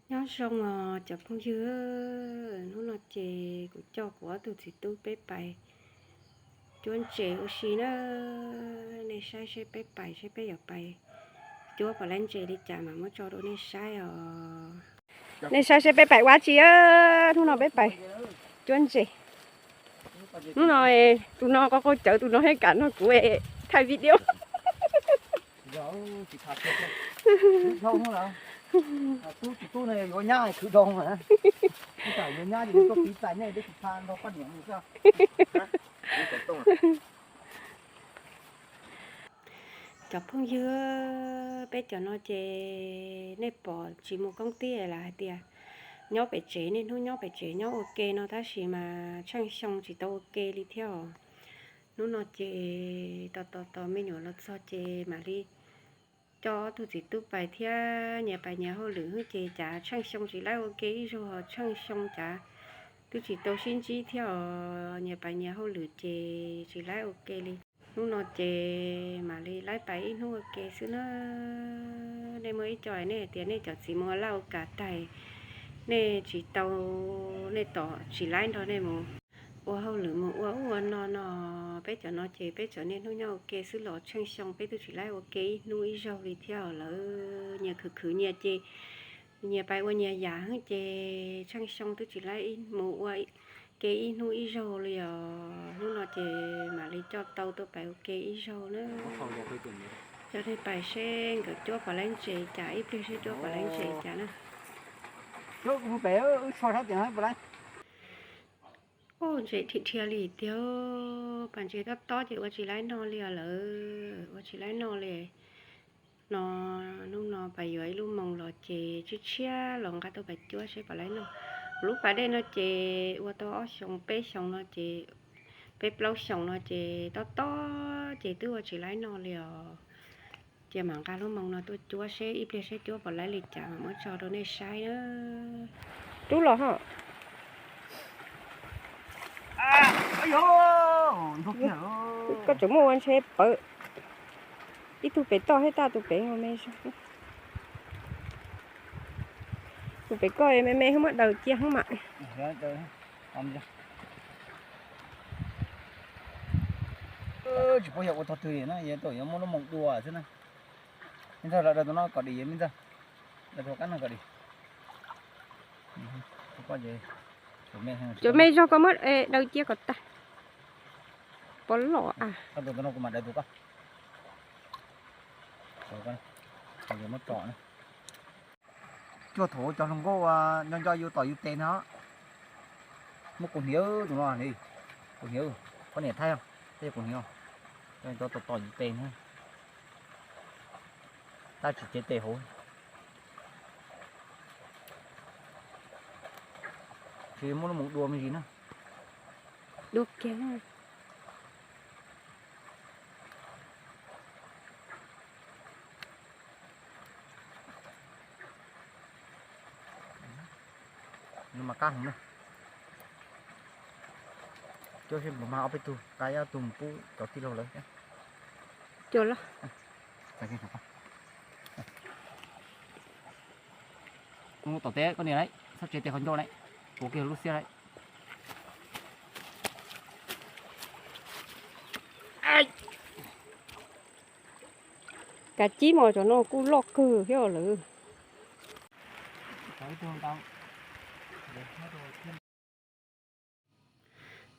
Nyob zoo os cov phooj ywg, hnub no ces kuv coj kuv ob tug txiv tub peb pais cuab ntses ua si na. Nej saib seb peb pais, seb peb yuav pais cuab pom lab ntses li cas mas muab tso rau nej saib os. Nej saib seb peb pais ua tsi, hnub no peb pais cuab ntses. Hnub no tus no qau qau cawv, tus no hej kam no kuv thaij video. Cov phooj ywg, peb cov no ces nej pom tsis mus koob tij los hais tias nyob pem tsev, niaj hnub nyob pem tsev nyob ua ke no tab sis mas tsheej xyoo tsis tau ua ke li thiab os. Hnub no ces tos tos tos me nyuam los txog ces mam li coj ob tug txiv tub pais thiab nyias pais nyias hauj lwm xwb ces cas tsheej xyoo tsis laib ua ke ib zaug, ho tsheej xyoo cas twb tsis tau sib ntsib thiab os, nyias pais nyias hauj lwm ces tsis laib ua ke li. Hnub no ces mam li laib pais ib hnub ua ke xwb na. Nej muaj ib co nej hais tias nej cov txiv mus ua laj ua kam tag, nej tsis tau, nej tos tsis laib nrog nej mus ua hauj lwm mus ua ub ua no no. Peb cov no ces peb txawm niaj hnub nyob ua ke xwb los tsheej xyoo peb twb tsis laib ua ke ib hnub ib zaug li thiab os. Lawv nyias khwv khwv nyias ces nyias pais ua nyias yam xwb ces tsheej xyoo twb tsis laib mus ua ke ib hnub ib zaug li os. Hnub no ces mam li coj tau tuaj pais ua ke ib zaug na. Coj nej pais seb nkawd cuab pom lab ntses cas, ib pliag seb cuab pom lab ntses cas na. Ub, ntses dhia dhia li tiag, pas ntses tob tob ces ua tsis laib noj li os lawm, ua tsis laib noj li. No, hnub no pas yuav ib lub moos los ces tshiab tshiab los nqa tuaj pas cuab seb pom laib noj. Kuv lub pas dej no ces ua tau ob xyoos peb xyoos no ces, peb plaub xyoos no ces tob tob ces twb ua tsis laib noj li os. Ces mam nqa lub moos no tuaj cuab seb ib pliag seb cuab pom laib li cas mam muab tso rau nej saib na. Rub los ho. Koj tseem muaj ua ntshe pawv. Ib tug pem toj thiab, tab tus pem me zog. Tus pem koj me me muab daws cia hoob mam. Tsis paub yog ua tog twg na, yog tau yuav muab lub moos dua xwb na. Me ntxawg, los daws tus no kom dim, me ntxawg. Daws tus qab no kom dim. Cov me zog koj muab daws cia kom tag. Pov los a. Kuv mam daws tus koj. Muab tso na. Cuaj thaum cov hluas nkauj nco nco yus tom yus tes no. Muab kuv hniav tus no, kuv hniav, poj niam thaij, tej kuv hniav, cov tom tom yus tes na. Tab tsis cev tes hauv. Tsis muab lub moos dua me ntsis na. Dua kiag. Mas qab heev na. Cuab seb puas mag ob peb tug, qab ob tug mus pub cov tij laug lawm. Cuab los. Tom teb koj niam lawm, txhob tsev tes qhov ncauj lawm, puav kiag lub xiab lawm. Kav tsij mas, cov no kuj loj kawg thiab lawm.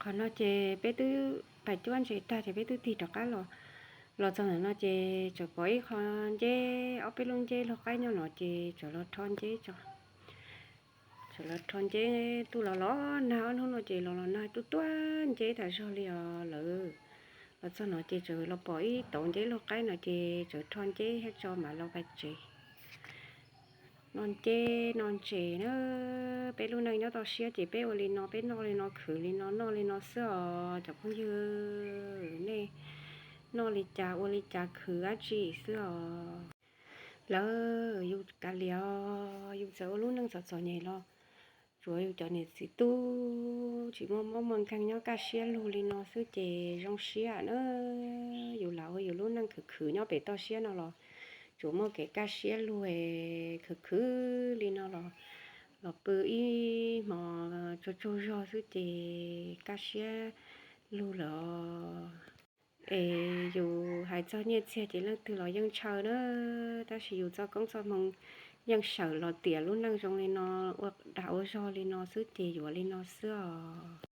Qhov no ces peb twb pais cuab ntses tag ces peb twb tig rov qab los. Los txog ntawm no ces tseem pom ib qho nceb, ob peb lub nceb luag qaib nyob no ces tseem los rho nceb tso. Tseem los rho nceb, twb los los nag ob hnub no ces los los nag tuaj tuaj nceb tas zog li os lawm. Los txog no ces tseem los pom ib tauv nceb luag qaib no ces tseem rho nceb thiab tso mam los pais tsev. Noj nceb noj ntses na, peb lub neej nyob toj siab ces peb ua li no, peb noj li no, khwv li no, noj li no xwb os cov phooj ywg. Nej noj li cas ua li cas khwv dab tsi xwb os. Lawv yus kav liam os, yus txawm ua lub neej txom txom nyem los tsuav yus cov niam txiv tub tsis muaj mob muaj nkeeg nyob kaj siab lug li no xwb ces zoo siab na. Yus lam ua yus lub neej khwv khwv nyob pem toj siab no los Tsuas muaj kev kaj siab lug es khwv khwv li no los, los pw ib hmos tsaug tsaug zog xwb ces kaj siab lug lawm os. Es yus hais txog nyiaj txiag ces leej twg los yeej ntshaw na, tab sis yus txoj koob txoj hmoo yeej sawm los tiam lub neej zoo li no, ua dag ua zog li no xwb ces yuav li no xwb os.